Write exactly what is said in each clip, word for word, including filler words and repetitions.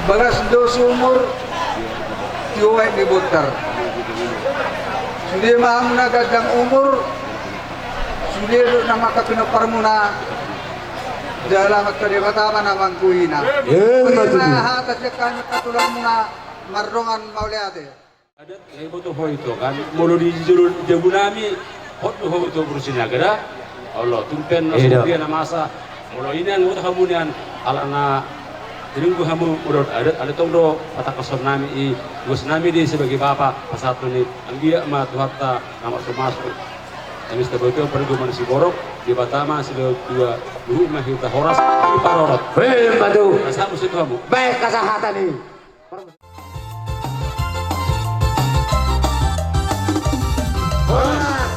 Bagas do sumur, tio aek ni bontar. Sude ma hamu na ganjang umur, sude do na mangkapinomparmuna, jala mangkadebata ma na mangguhina. Ima tutu. Hata sian hami angka tulangmuna mardongan mauliate. Adat, nga diboto ho ito kan, molo di jolo jabu nami, hot do ho ito boru Sinaga da. Olo, tumpen na sudia na masa. Molo i na nga diboto hamu nian, ala na ringu hamu modom adat, ala tong do patangkashon nami i, tugas nami di sebagai bapa, pasahathon i, anggiat ma Tuhanta na marsumasu. Nami sita boto pargoman siborok, Debata ma silehon tua, luhut ma hita horas, parorot. Hei, batu. Pasahat muse tu hamu. Baik, kasahatan i. Horas,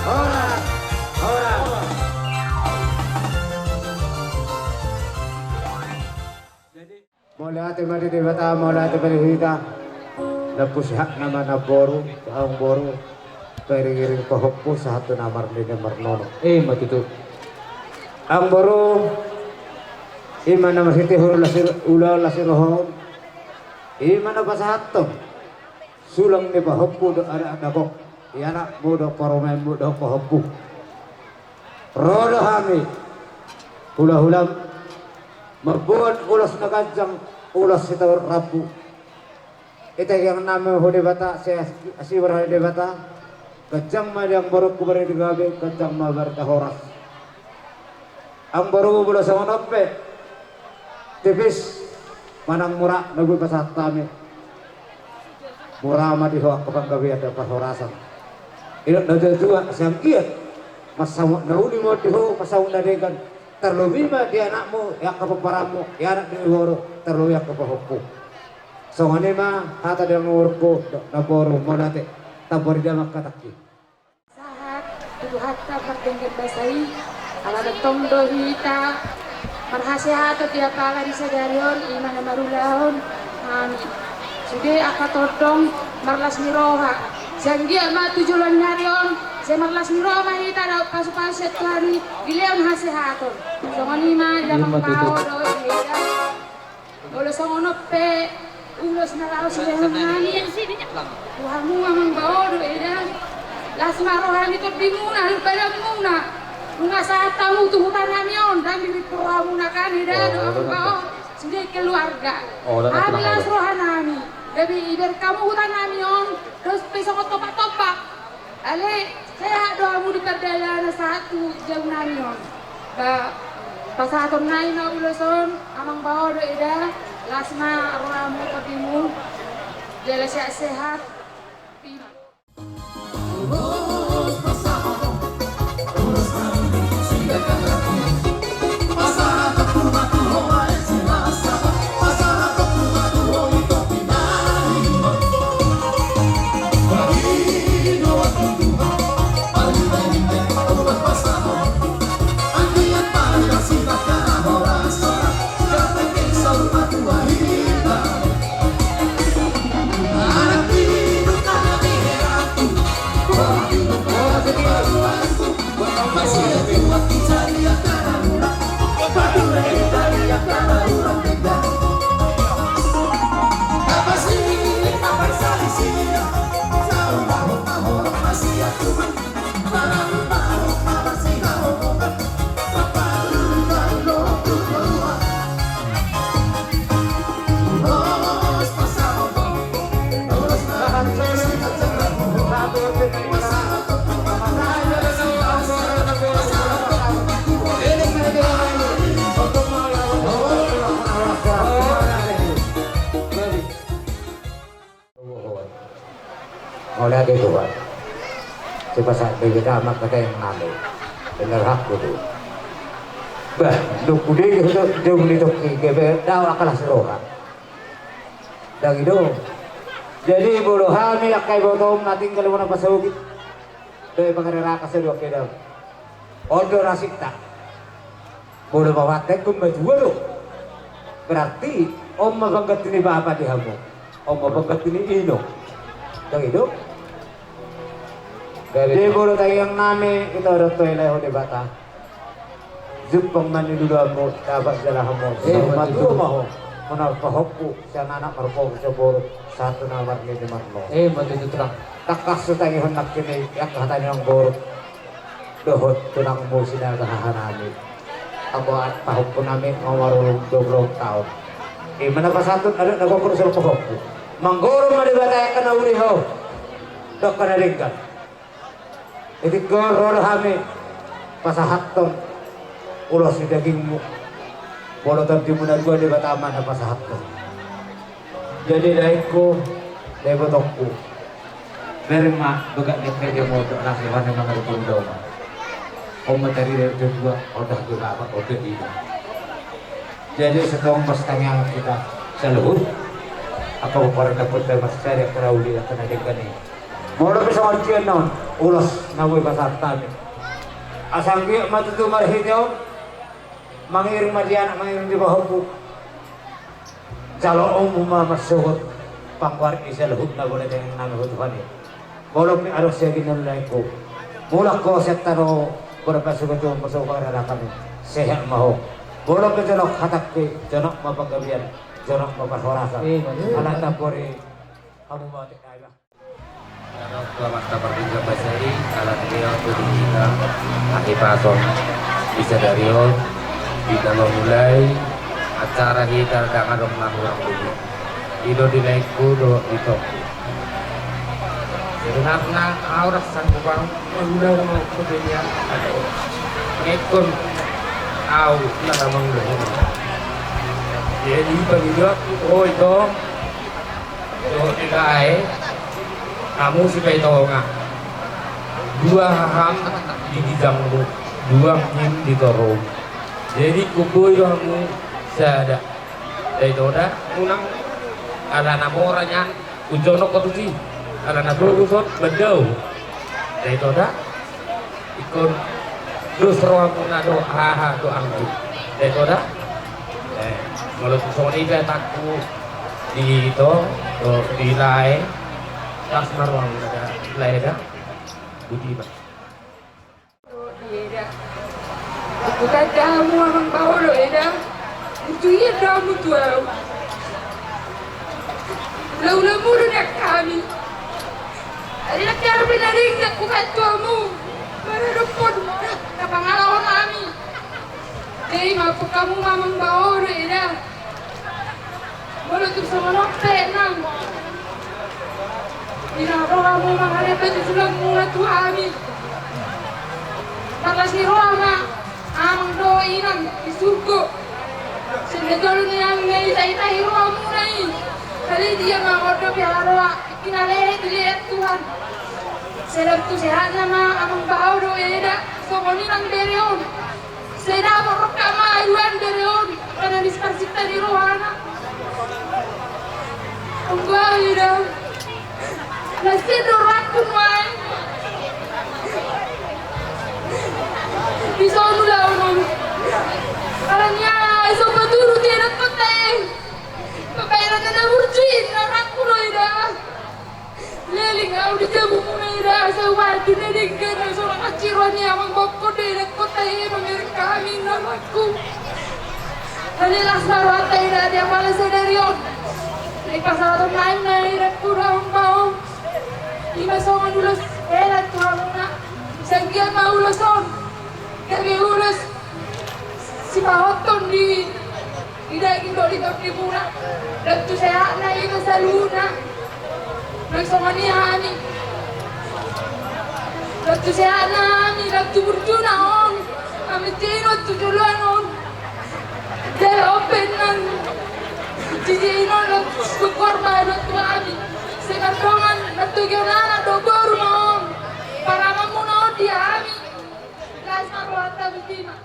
horas, horas. Mauliate ma di Debata, mauliate ma di hita. Lampu sehat nama na boru, amangboru. Pairing-iring pahompu sahat tu na marnini marnono. Ima tutu. Amangboru, ima na marhite ulaon las ni roha on. Ima na pasahathon. Sulang ni pahompu dohot anak na gok. Ianakmu dohot parumaenmu dohot pahompu. Ro do hami hulahulam mamboan ulos na ganjang, ulos sitaon rambu. Ita iang nama ho Debata, se asi berhal Debata. Ganjang ma di amangborungku barita gabe, ganjang ma barita horas. Amangboru, molo songon on pe, tipis manang mura na boi pasahat hami. Mura ma di ho angka panggabean dohot parhorasan. Ingot na tuatua, sai anggiat marsaut na uli ma di ho, marsaut na denggan. Tarlobi ma di anakmu, angka pomparanmu, di anak di boru, tarlobi angka pahompu. Songon i ma hata di amangborungku, na boru, mauliate. Tamba di damang hatangki. Sahat tu Tuhanta pardenggan basa i, ala tong do hita marhasehaton di apala di sadari on, ima na marulaon hami. Sude angka tondong marlas ni roha. Sai anggiat ma tu joloan ni ari on, sai marlas ni roha ma hita dohot pasupasu sian Tuhan i, dilehon hasehaton. Songon i ma di amangboru dohot di eda. Molo songon on pe ulos na laho silehon nami tu hamu amangboru dohot eda. Las ma roha ni tondimuna, ni badanmuna. Nunga sahat hamu tu huta nami on, ndang dirimpu rohamuna kan eda dohot amangboru. Sude keluarga. Hami las roha nami. Gabe ibereng hamu huta nami on, dos pe songon tombak-tombak. Ale, sehat do hamu di pardalanan sahat tu jabu nami on. Ba, pasahaton nai ma ulos on, amangboru dohot eda, las ma rohamu, tondimuna, jala sehat-sehat. Mauliate Tuhan. Sipasahat be hita ma angka dayang nami. Bener hakku tu. Bah, dung hudege hujou ni tongki gabe dao angka las roha. Ndang i do. Jadi molo hami angka ibotom na tinggal bona pasogit. Dai pangareraka saluang kedam. On do rasikta. Molo pamatengkon matua do. Berarti on ma pangganti ni bapa di hamu. On ma pangganti ni ino. Ndang i do. Jadi molo tangiang nami, ito do tu Debata. Jumpang ma niluluanmu, dapot jala hamu. Eh, saur matua ma ho. Muna pahompu sian anak marboru, sian boru, sahat tu na marnini marnono. Eh, ma tutu, Tulang. Tangkas hutangihon nangkin i angka hata ni amangboru dohot tulangmu Sinaga hahanami. Anggo pahompunami nga marolop dua pulu taon. Ima na pasahathu, adong na gokhon sian pahompu. Manggorop ma Debata angka na uli ho dohot angka na denggan. Di tingki on ro do hami pasahathon ulos ni dagingmu. Molo tondimuna dua, Debata ma na pasahathon. Jadi daengku, dae ibotongku, bereng ma bagak ni media modok nang hewan yang mangarutung domba. Om matari dari kedua, odah juga apa, odah tidak. Jadi setong mas tangiang hita saluhut. Angka pomparan dapot, mas cari angka na uli, angka na denggan i. Molo pe songon dia on ulos na boi pasahat hami. Asa anggiat ma tutu marhite on mangiring ma di anak, mangiring di pahompu. Jaloonmu ma marsogot panggoar i saluhutna, bola denggan nami ho Tuhan i. Molo pe adong siagian na laengku, mulak ho sian tano, bola pasogot tu, pasogot pangarakan i. Sehat ma ho. Molo pe jonok hatangki, jonok ma panggabean, jonok ma parhorasan. Ima tutu. Ala tambori hamu ma otik nai ma. Halo, selamat datang di Gambasari, ala dia tu di kita, akhir pason. Bisa dari on, kita memulai acara kita dengan dong nang orang dulu. Ido di laengku dohot di tongku. Sebenarna au rasa ku bang, udah mau kudunya. Ngekon au na tamang dulu. Jadi bagi dia, oh itu. Dohot di lae, hamu si Paitonga. Dua haham di gijangmu, dua nim di toru. Jadi kuboi do hamu sada. Dai toda, unang ala na mora nian, ujonok ko tusi, ala na toru sot bandau. Dai toda, ingkon dos rohamuna do haha do anggi. Dai toda. Eh, molo tu songon i pe hatangku di ito, do di lae. Las ma rohamuna da, lae da. Boti ma. Eda. Aku tanda hamu amang baoa do eda. Itu ia damu tu au. Laulamu do nian hami. Ari na tiar pe na denggan ku kan tu hamu. Mana dokkon na pangalahon hami. Jadi maafkan hamu amang baoa do eda. Molo tung songon on pe nang. Inang rohamu mangalehon tu sulangmuna tu hami. Marlas ni roha ma amang dohot inang di surgo. Sian na jolo ni hami na itaitahi rohamuna i. Alai dia ma on dope haroa. Inalehe dilean Tuhan. Sedap tu sehatna ma amang baoa do eda. Songon i nang bere on. Sai dapot rongkap ma haduan bere on, karena disparsita di rohana. Anggo au eda, na sian do rohangku nuaeng. Di son ulaon on. Alani aha so paturuti eda kota e. Pambahenan na burju i na rohangku do eda. Leleng au di jabumuna eda, asa umardi na denggan na so na hansit roha ni amang bokon do eda, kota e mamereng hami na rohangku. Alai las ma rohanta eda di apala sadari on. Na dipasahaton nami ma eda tu roham baoa. Ima songon ulos hela tu hamuna. Sai anggiat ma ulos on gabe ulos sipahothon di di daging dohot di tondimuna. Lam tu sehatna hita saluhutna. Nang songon i hami. Lam tu sehatna hami, lam tu burjuna on. Hami jino tu joloan on. Jala on pe nang jijino lam tu korban on tu hami. Sai mardongan, mardongan anak dohot boru ma on. Paramanmuna on di hami. Las ma rohanta, boti ma.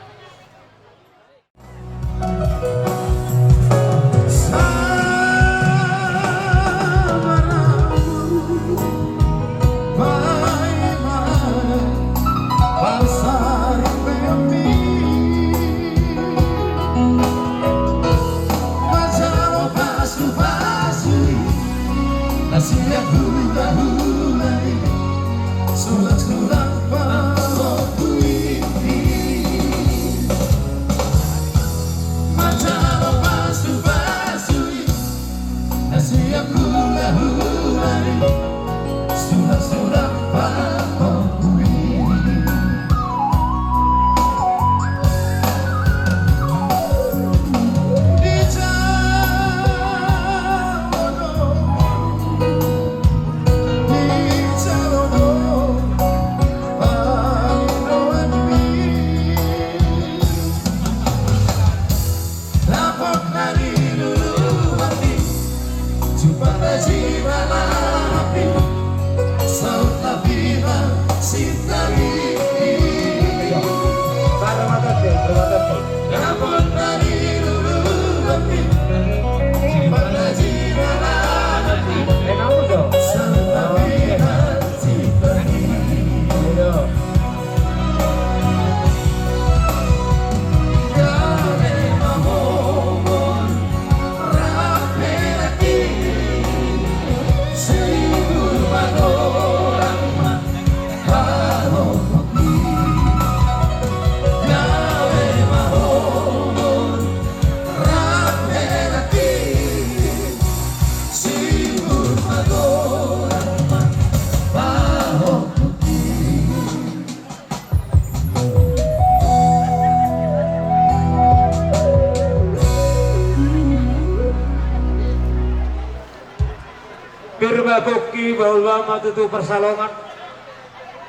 Pir ma pongki, bahul ma tutu pansalongan.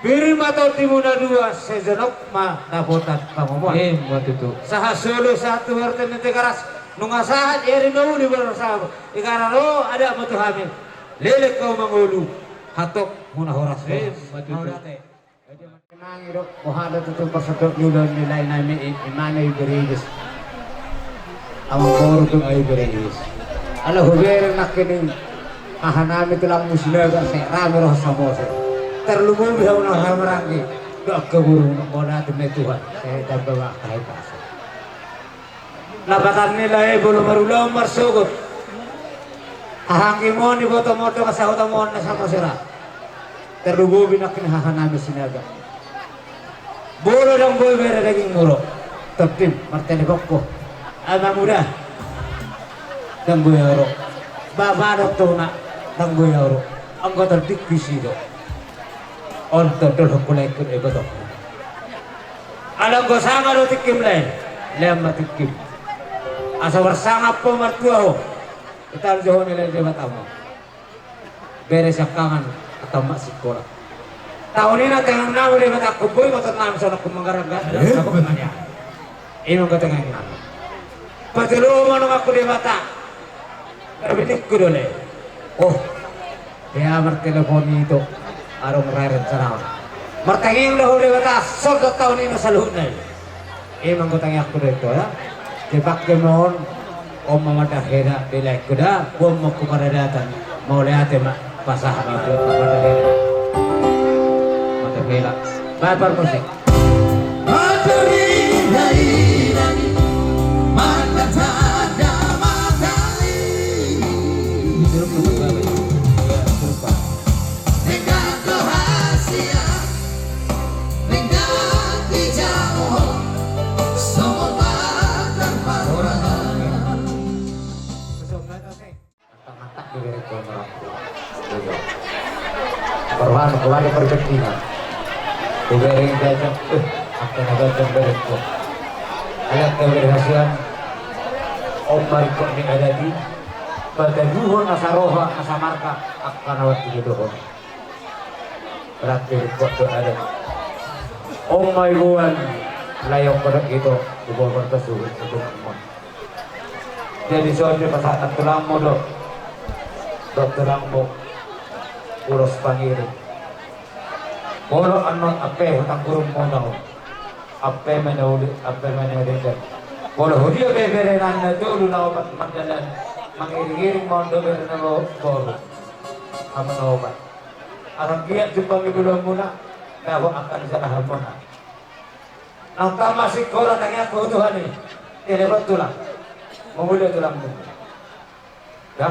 Pir ma tondimuna dua, sejonok ma dapotan pangomoan. Ima tutu. Sahat solu sahat tu horta ni Tigaras. Nunga sahat ia di na uli boras sahat. Ingkon ro adat ma tu hami. Leleng hamu mangolu. Hatop muna horas. Ima tutu. Mauliate. Mangi do, boha do tutu parsonduk ni ulaon ni lae nami i, i ma na i Berilis. Amang boru tu ma i Berilis. Ala hubereng nangkining haha nami tulangmu Sinaga, sai rame roha Samosir. Tarlumobi hamu na haha maranggi. Dohot angka boru, mauliate ma i Tuhan. Sai tamba ma angka hahipason. Lapatan ni lae, molo marulaon marsogot. Haha anggi ma on, iboto ma on dongan sahuta ma on na Samosir. Tarlumobi nangkin haha nami Sinaga. Molo ndang boi bere dagingmu ro, tondim martelepon ho. Amang uda, ndang boi au ro. Bapa dohot tona, ndang boi au ro. Anggo tondingku i si do. On tondolhon hulaengku do ibotongku. Ala anggo sanga do tingkim lae, lean ma tingkim. Asa marsangap ho, martua ho. Ita do joho ni lae Debata ma. Bere siangkangan, tamat sikola. Taon i na tangiang nami Debata, anggo boi ma tong nami sonang manggarar-garar. Ima anggo tangiang nami. Patoloho ma nang ho Debata. Tarbinikku do lae. Oh. Ia martelepon i tu adong rareng sanaon. Martangiang do ho Debata, soldot taon i na saluhutna i. Ima anggo tangiangku do i tu ya. Dipake ma on. On ma mandar hela di laengku da. Boan ma tu paradatan. Mauliate ma. Pasahat ma tu paradatan. Mandar hela. Bapak musik. Mantap, mantap, di bere kau merangkul. Iya. Baru anu, kau ada perketingan. Kau bere yang jajan, eh, apa yang jajan bere kau. Alat kau bere hasian. Om bari kau ni ada di. Bataduhon nasa roha, nasa marka, akan awat tiga dohon. Berarti kau tu ada. Om mai buan. Layok pada kita, di bawah kertas suruh, itu. Jadi songon i pasahat tulangmu do. Dohot tulangmu. Ulos pangiring. Molo annon ampe hutang gurung modal. Ampe ma na uli, ampe ma na dendam. Molo hudia be bere na tolu na opat mardalan. Mangiring-iring ma on do bere na boru. Hamu na opat. Arang giat jumpang di bulan muna. Nabo akan salah hamuna. Nang tamat sikola tangiangku tu Tuhan i. Telepon tulang. Mangolu tulang. Ya.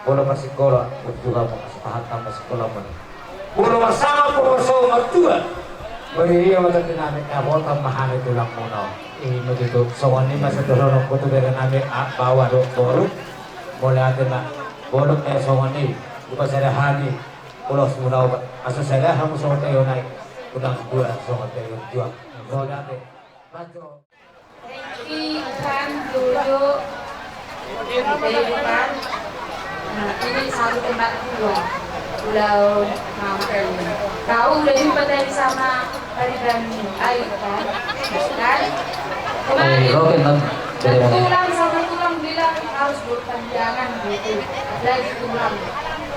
Molo parsikola, berjuang mo, asa tahan tamat sikola mo. Molo marsangap, molo so martua. Bari ia ma tadi nami, ya, botan ma hami tulang muna. Ima tutu. Songon i ma sai dohononku tu bere nami, ah, baoa dohot boru. Mauliate ma. Molo, eh, songon i. Buka sada hami. Ulos muna opat, asa sada hamu songon teyo nai, unang dua songon teyo dua. Mauliate. Baco. Hengki, Ivan, Jojo. Hengki, Ivan. Nah, ini satu tempat dua. Pulau Mampang. Kau udah jumpa tadi sama Pariban Ayu kan? Kan? Kemarin. Eh, oke, Bang. Dari mana? Tulang sama tulang bilang harus berpanjangan gitu. Apalagi tulang.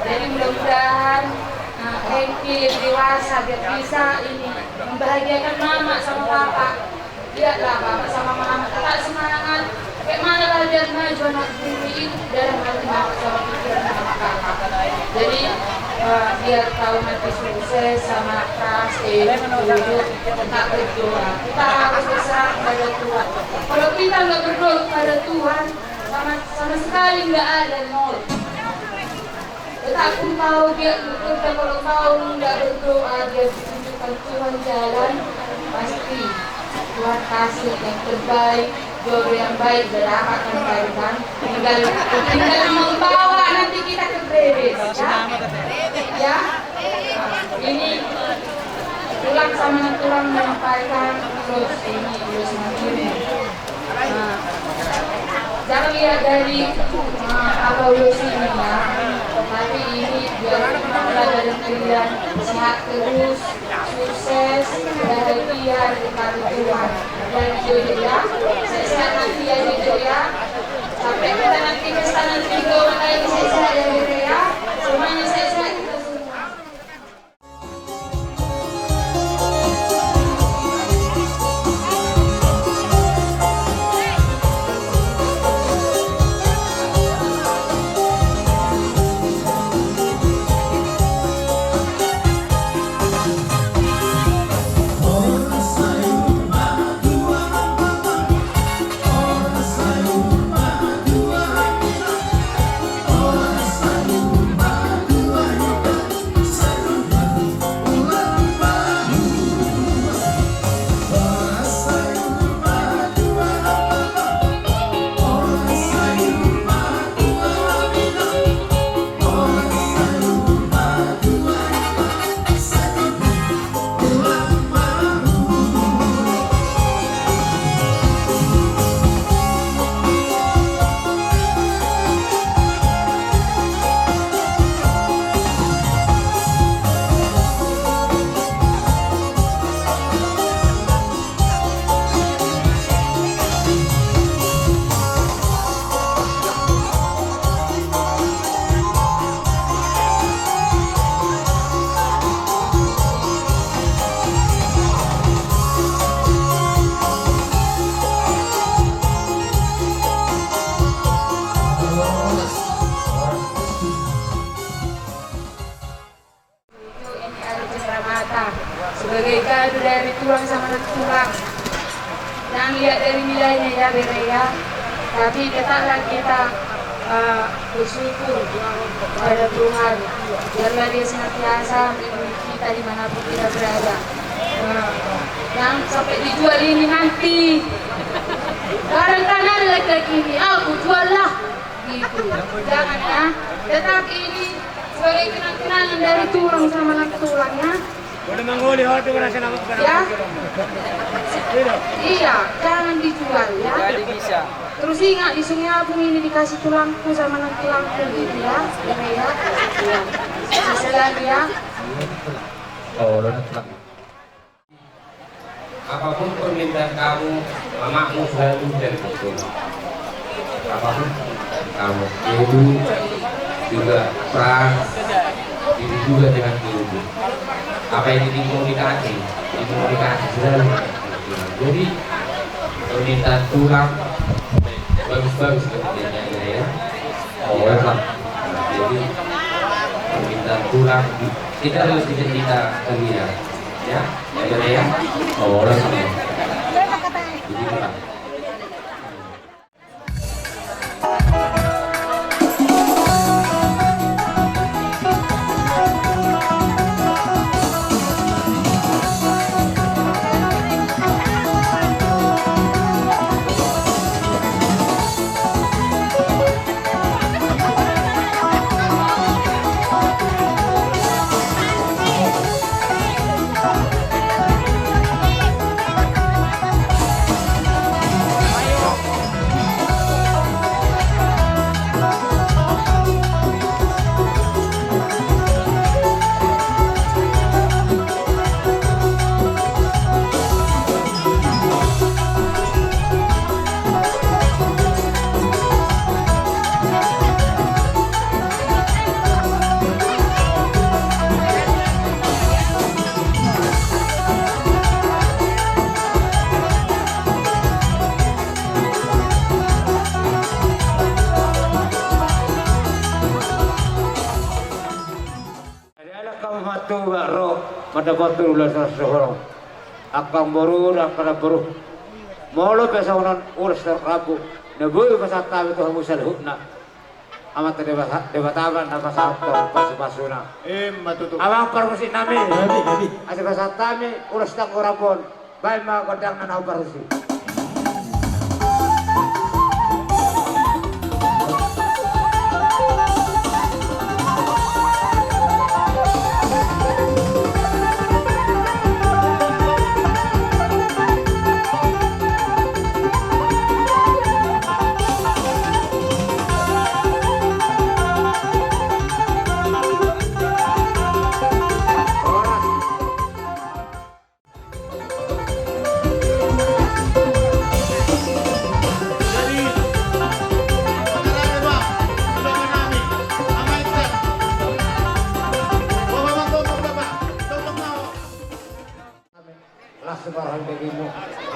Jadi mudah-mudahan, eh, Hengki yang dewasa biar bisa ini membahagiakan mama sama papa. Lihatlah papa sama mama tetap semangat. Bagaimana bahagia maju anak ini? Dalam hati mama sama pikiran mama papa. Jadi, eh, biar tahu nanti sukses sama Pras, Erik, Jojo, tetap berdoa. Kita harus berserah kepada Tuhan. Kalau kita nggak berdoa kepada Tuhan, sama, sama sekali nggak ada, nol. Tetap pun tahu dia, kita kalau tahu nggak berdoa, dia ditunjukkan Tuhan jalan, pasti Tuhan kasih yang terbaik, jodoh yang baik, udah dapat kan, Pak Iwan? Tinggal, tinggal membawa nanti kita ke Brebes, ya. Ya. Ini tulang sama tulang menyampaikan terus ini, terus ini. Nah, jangan lihat dari, eh, apa ulos ini, ya. Tapi ini Sehat terus, sukses, bahagia di pernikahan. Dan jodoh ya, sehat-sehat nanti ya jodoh ya. Sampai kita nanti pesta nanti juga lagi sehat-sehat ya jodoh ya. Semuanya sehat-sehat kita semua. Ini air cendramata sebagai kado dari tulang sama anak tulang. Nang lihat dari nilainya ya beda ya, tapi tetaplah kita eh, bersyukur kepada Tuhan. Biarlah Dia senantiasa melindungi kita dimanapun kita berada. Nah, yang sampai dijual ini nanti barang kanan laki-laki ini, aku jual lah. Gitu. Jangan ya. Tetap ini sebagai kenang-kenangan dari tulang sama anak tulang ya. Boleh mangoli hotu kena senang. Ya. Iya, jangan dijual ya. Jadi bisa. Terus ingat di Sungai Apung ini dikasih tulangku sama anak tulangku gitu ya. Ini ya. Iya. Sukses selalu ya. Oh, udah tulang. Apapun permintaan kamu, mamamu selalu dari betul. Apapun permintaan kamu, kedu juga, perang, itu juga dengan kedu. Apa yang dikomunikasi, dikomunikasi selalu. Jadi permintaan tulang bagus-bagus permintaannya ya. Oh, ya. Jadi permintaan tulang kita harus kita lihat. Ya, ya, ya. Oh, ya. Jadi, Pak. Jadi anak kamu matu gak ro, mata kotor ulas ras sohorong. Angkang boru dan angkang boru. Molo pe songon on ulas torop rambu. Na boi pasahat hami tu hamu saluhutna. Amanta Debata, Debata ma na pasahathon pasupasuna. Ima tutu. Amang parmusik nami. Jadi, jadi. Asa pasahat hami ulas tanggo rambu on. Baen ma gondang na naung parusi.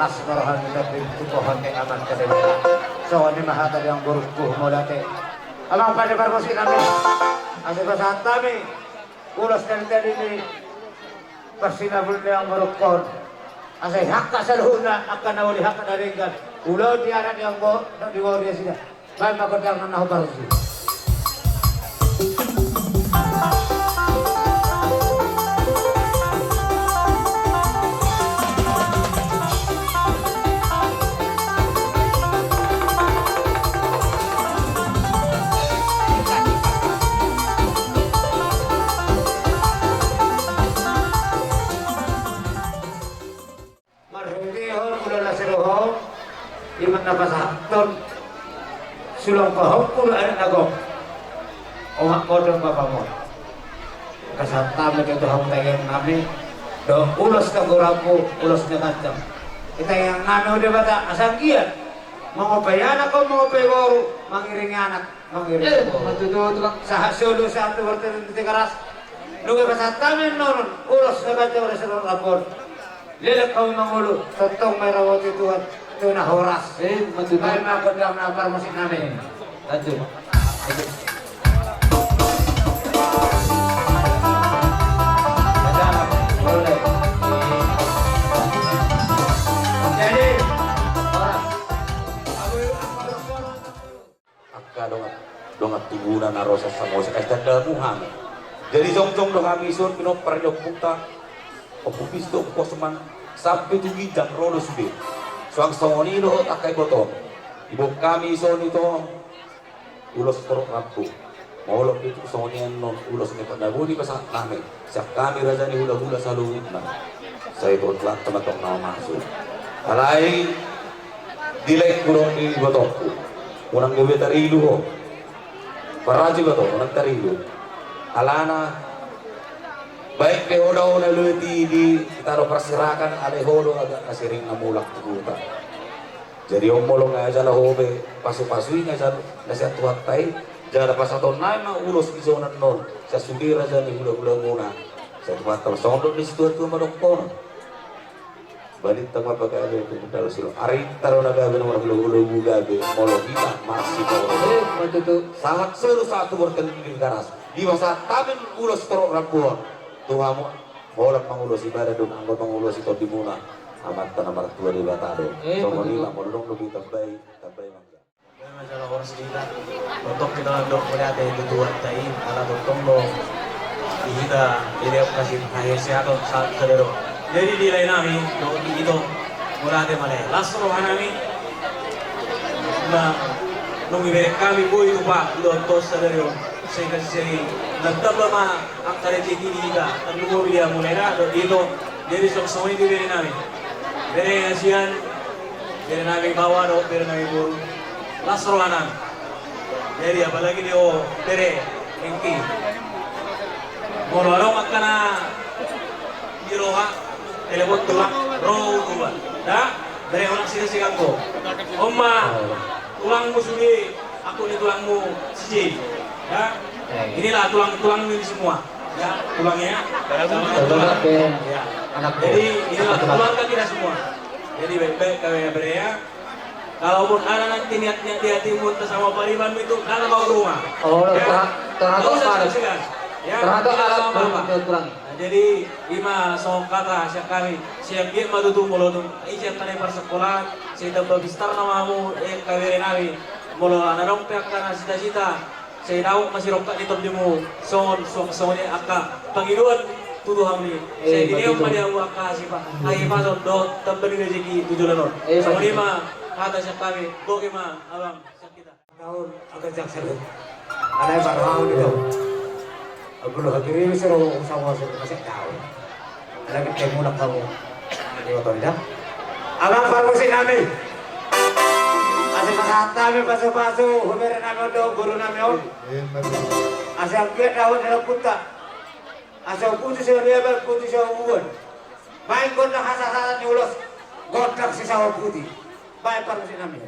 Las ma roha ni tondi tu pohon ni amanta Debata. Songon i ma hata di amang borungku, mauliate. Amang pande parmusik nami, asa pasahat hami ulos na tadi ni parsinabul ni amang borungkon. Asa i angka saluhutna angka na uli, angka na denggan, ulaon ni anak ni amang boru, di boru ni nasida. Baen ma gondang na nahu parusi. Marhitehon molo na sirohahon, i ma na pasahathon sulangkohonku do anak na gok, omakmu dohot bapakmu. Pasahat hami tu hamu tangiang nami, dohot ulos na gorammu, ulos na ganjang. Di tangiang nami o Debata, asa anggiat mangompai anak, mangompai boru, mangiringi anak, mangiringi boru. Sahat solu, sahat tu bortean di Tigaras. Nunga pasahat hami annon ulos na ganjang, ulos na rambon. Leleng hamu mangolu, tongtong ma diramoti Tuhan tu na horas. Baen ma gondang na parmusik nami. Lanjut. Jadi, horas. Angka dongan, dongan tubuna na ro sian Samosir, asa tanda hamu hami. Jadi jongjong do hami dison, pinompar ni ompunta, Ompu Pisto, Ompu Kosman, sampe tu ginjang ro do sude. Suang songon i dohot angka ibotong. Diboan hami dison ito ulos torop rambu. Molo pe tung songon i annon ulos ni parnaboni pasahat nami. Sian hami raja ni hulahula saluhutna. Sai tu Tuhanta ma tong na mamasu. Alai di laengku dohot di ibotongku, unang gabe tarilu ho. Parrajin ma tong, unang tarilu. Alana baen pe ho do na luet i di tano parserakan, alai ho do agak na sering na mulak tu huta. Jadi on molo nga jala ho be pasu-pasu i nga jala na sian Tuhanta i, jala pasahaton nami ma ulos di son annon sian sude raja ni hulahula muna. Sian Tuhanta ma songon dok ni situatua madok on. Balintang ma pagabe tu gundal silo. Arinta do na gabe, na marhulahula gabe, molo hita marsipaolo. Sahat solu, sahat tu bortean di Tigaras. Dipasahat hami ulos torop rambu on tu hamu. Holan mangulosi badan dohot anggo mangulosi tondimuna, Amanta na martua Debata do. Songon i ma, molo dung do ditambai, tambai ma. Baen ma jala horas di hita. Tongtong hita mandok mauliate tu Tuhanta i, ala tongtong do di hita dilehon hasehaton sahat sadari on. Jadi di lae nami dohot di ito, mauliate ma lae. Las roha nami na nunga dibereng hami boi tupa di tondion sadari on. Sehingga sai na tamba ma angka rejeki di hita, tarlumobi di hamu lae na dohot di ito. Jadi songon i di bere nami, bere hasian, bere nami baoa dohot bere nami boru. Las roha nami. Jadi apalagi di ho bere Hengki, molo adong angka na di roha, telepon tulang, ro au tuba. Da, bere, unang sigasiganggo. On ma tulangmu sude, angkup ni tulangmu si Jei. Ya. Inilah tulang-tulangmu ini semua. Ya, tulangnya. Jadi inilah keluarga kita semua. Jadi baik-baik kau ya, bere ya. Kalaupun ada nanti niat-niat di hatimu, entah sama paribanmu itu, datang kau ke rumah. Oh, ya. Terhadap, terhadap. Nggak usah segan-segan. Ya, terhadap tidak alam apa-apa. Nah, jadi i ma songon hata sian hami, sai anggiat ma tutu molo tung ise angka na i parsikolaan, sai tamba bistar nama hamu, eh, angka bere nami. Molo na adong pe angka na cita-cita, sai dapot ma sirongkap ni tondimu, songon, songon, songon i angka pangidoan tu Tuhan i. Sai dilehon ma di hamu angka hahipason dohot tamba ni rejeki tu joloan on. Songon i ma hata sian hami, boge ma abang sian hita. Taon akan jaksa do. Alai baru au di do. Abu lo hagiri bisa ro usaha usaha kasih tahu. Alai kita mulak kamu. Di motor ida. Abang parmusik nami. Asa pasahat hami pasu-pasu, hu bere nami on dohot boru nami on. Asa anggiat daun dalam kuta. Asa putus asa liaban, putus asa ubuan. Baen gondang hasahatan ni ulos. Gondang si sawo putih. Baen parmusik nami.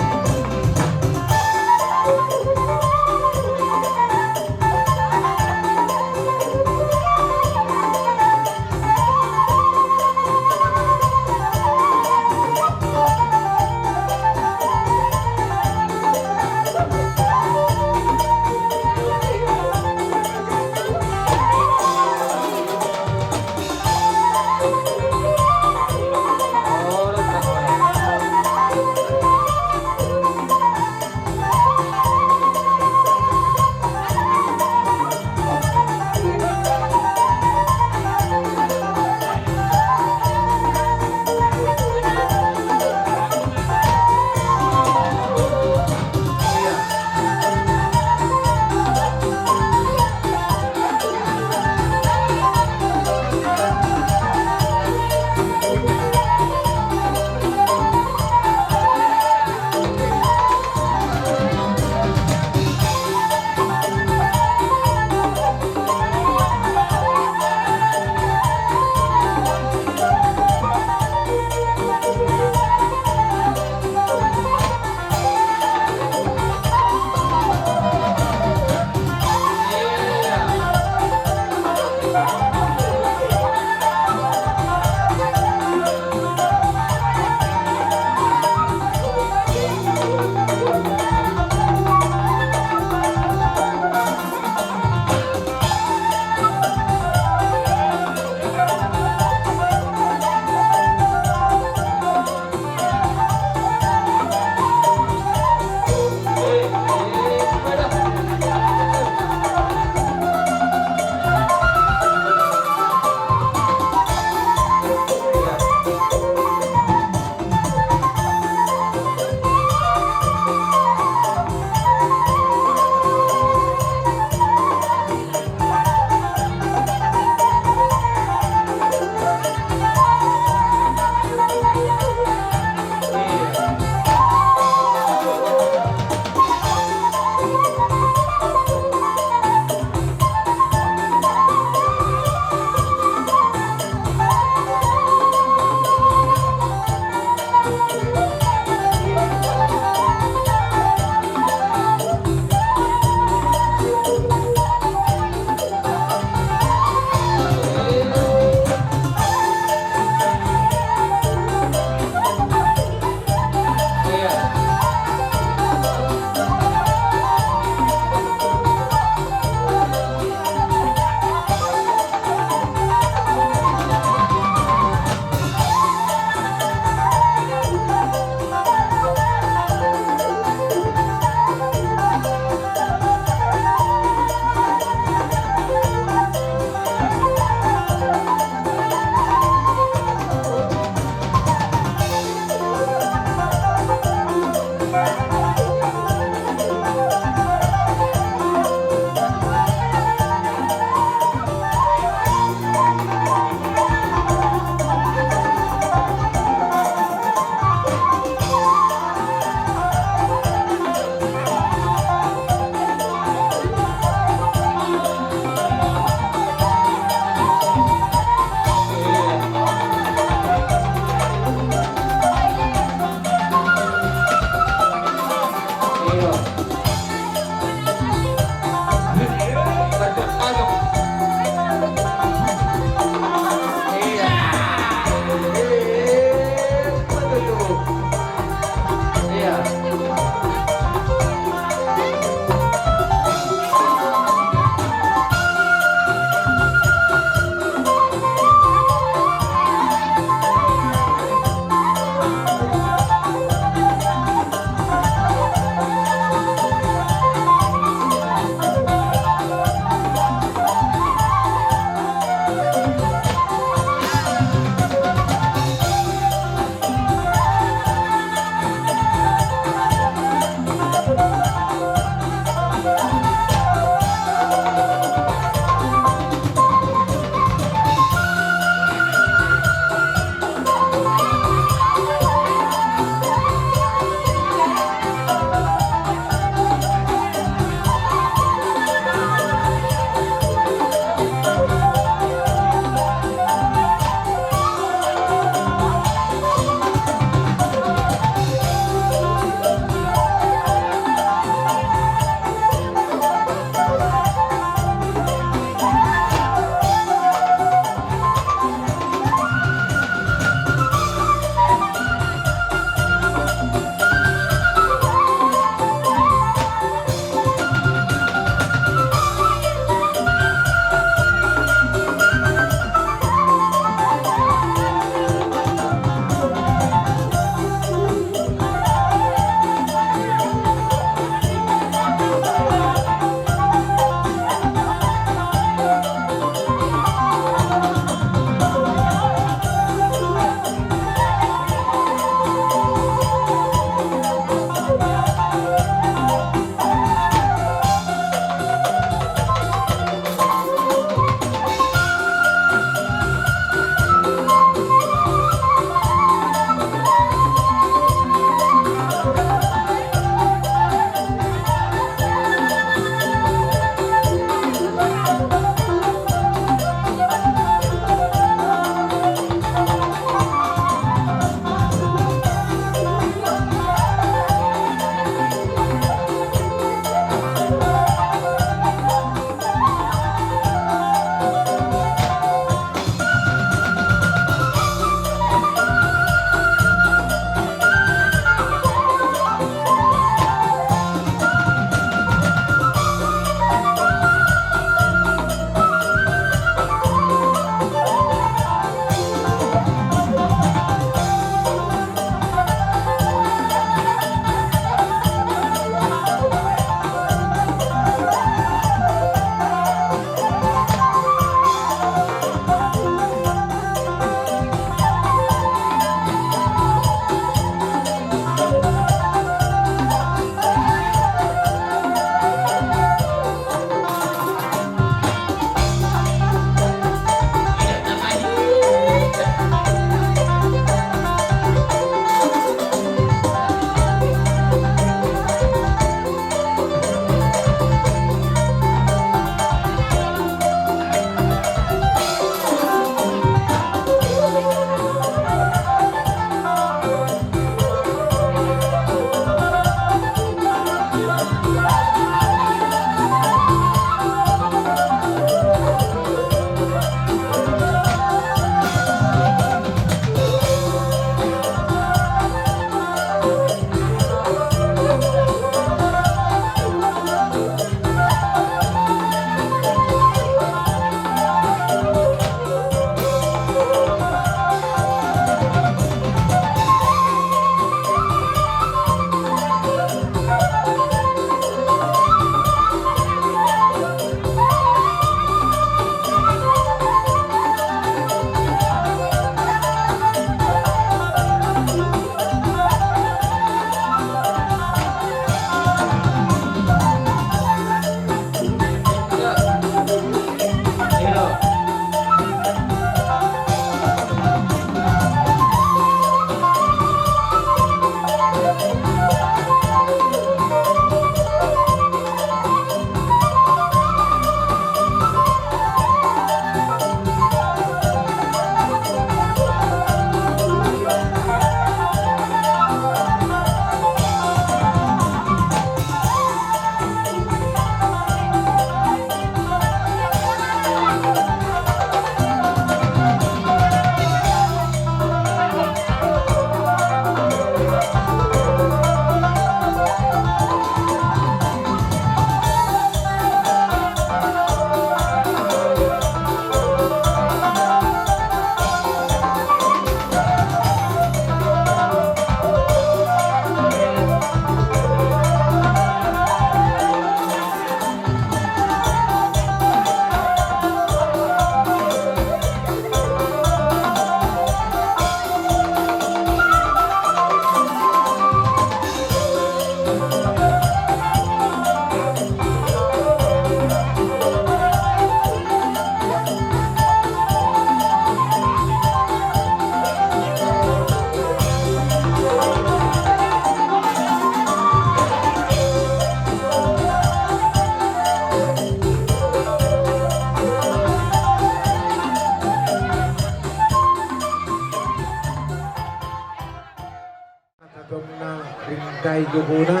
Ai gogona.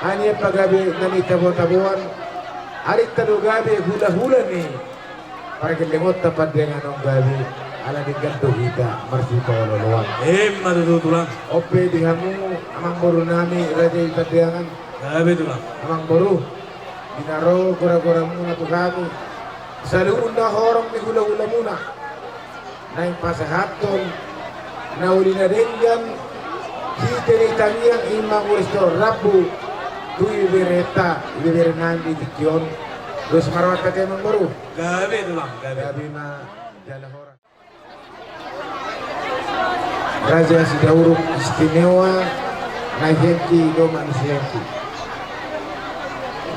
Ai nian pagabe na nitabo-taboan. Arinta do gabe hula-hula ni pargellengonta Pandeangan on gabe. Ala denggan do hita marsipaolo-oloan. Emma tutu, Tulang. On pe di hamu amangboru nami raja i Pandeangan. Gabe, Tulang. Amangboru, di na ro gora-goramuna tu hami, saluhutna horong ni hula-hulamuna, naeng pasahathon na uli na denggan hita ni tangiang i ma ulos torop rambu tu ibeberenta, ibebere nami di tingki on. Dos ma rohanta, amangboru. Gabe, Tulang, gabe. Gabe ma jala horas. Raja Sidauruk istimewa, na hengki do manusia hengki.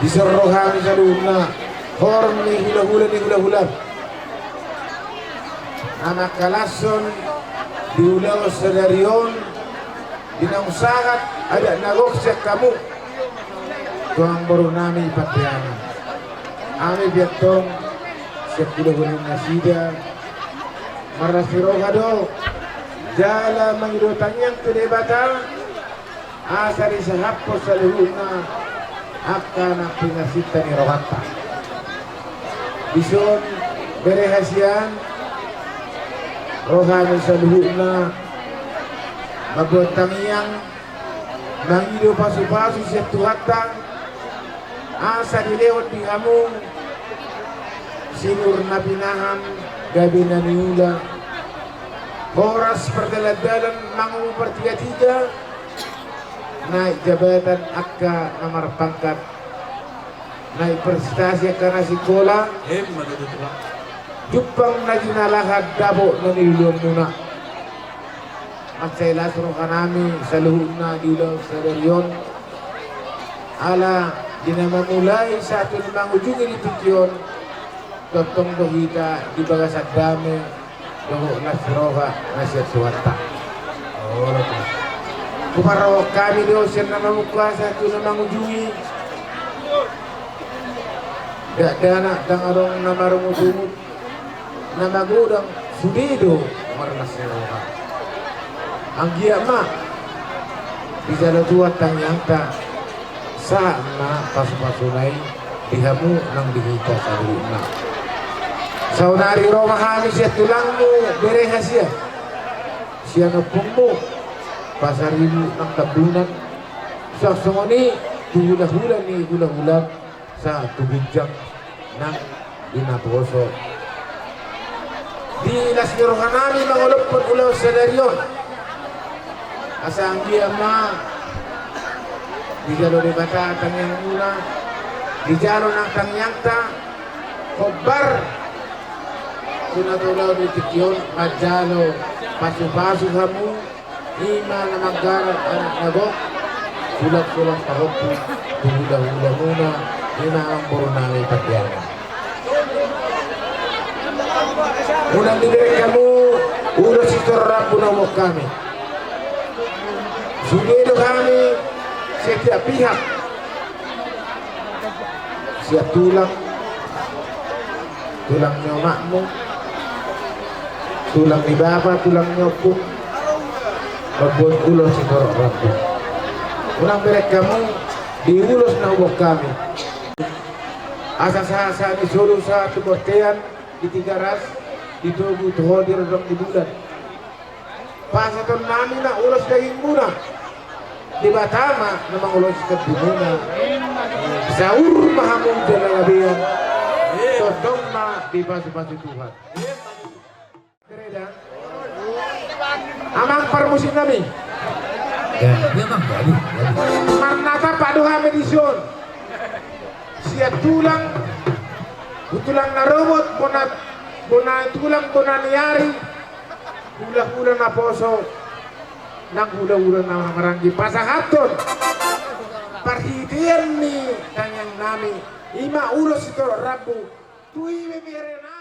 Dison ro hami saluhutna, horong ni hula-hula ni hula-hula, na mangkalashon di ulaon sadari on, di naung sahat adat na gok sian hamu tu amangboru nami Pandeangan. Hami pe antong sian hula-hula nasida marlas ni roha do jala mangido tangiang tu Debata asa disahaphon saluhutna angka na pinarsinta ni rohanta. Dison bere hasian, ro hami saluhutna mamboan tangiang, mangido pasu-pasu sian Tuhanta asa dilehon di hamu sinur na pinahan, gabe na niula, horas pardalan-dalan, mangumu partiga-tiga, naek jabatan angka na marpangkat, naek prestasi angka na sikola. Emma tutu, Tulang. Jumpang na jinalahan, dapot na niluluanmuna. Mansai las roha nami saluhutna di ulaon sadari on, ala di na mamulai sahat tu na mangujungi di tingki on, tongtong do hita di bagasan dame dohot las ni roha na sian Tuhanta. Olo, Tulang. Huparrohahon hami do sian na mamungka sahat tu na mangujungi, dakdanak ndang adong na marungut-ungut, na magodang sude do marlas ni roha. Anggiat ma dijalo Tuhan tangiangta, sahat ma pasu-pasuna i di hamu nang di hita saluhutna. Saonari ro ma hami sian tulangmu bere hasian, sian ompungmu Pasaribu nang Tambunan, suang songon i tu hula-hula ni hula-hula sahat tu ginjang nang di naposo. Di las ni roha nami mangolophon ulaon sadari on, asa anggiat ma dijalo Debata tangiangmuna, dijalo nang tangiangta, hombar tu na taulahon di tingki on manjalo pasu-pasu hamu, i ma na manggarar anak na gok, sulang-sulang pahompu tu hula-hulamuna, i ma amangboru nami Pandeangan. Unang dibereng hamu ulos sitorop rambu na huboan hami. Sude do hami setiap pihak, sian tulang, tulang ni omakmu, tulang ni bapa, tulang ni ompung, mamboan ulos sitorop rambu. Unang bereng hamu di ulos na huboan hami. Asa sahat-sahat ni solu sahat tu bontean, di Tigaras, di Togu, tu Hodi, Rondang, di Bulan. Pasahaton nami ma ulos dagingmuna. Debata ma na mangulosi tondimuna. Saur ma hamu jala gabean. Tongtong ma dipasu-pasu Tuhan. Amang parmusik nami. Ya, ya, Bang, jadi, jadi. Marnatap do hami dison. Sian tulang, tulang na robot, bona, bona tulang, bona ni ari, hula-hula naposo, nang hula-hula na maranggi, pasahathon parhitean ni tangiang nami, i ma ulos sitorop rambu tu ibeberena.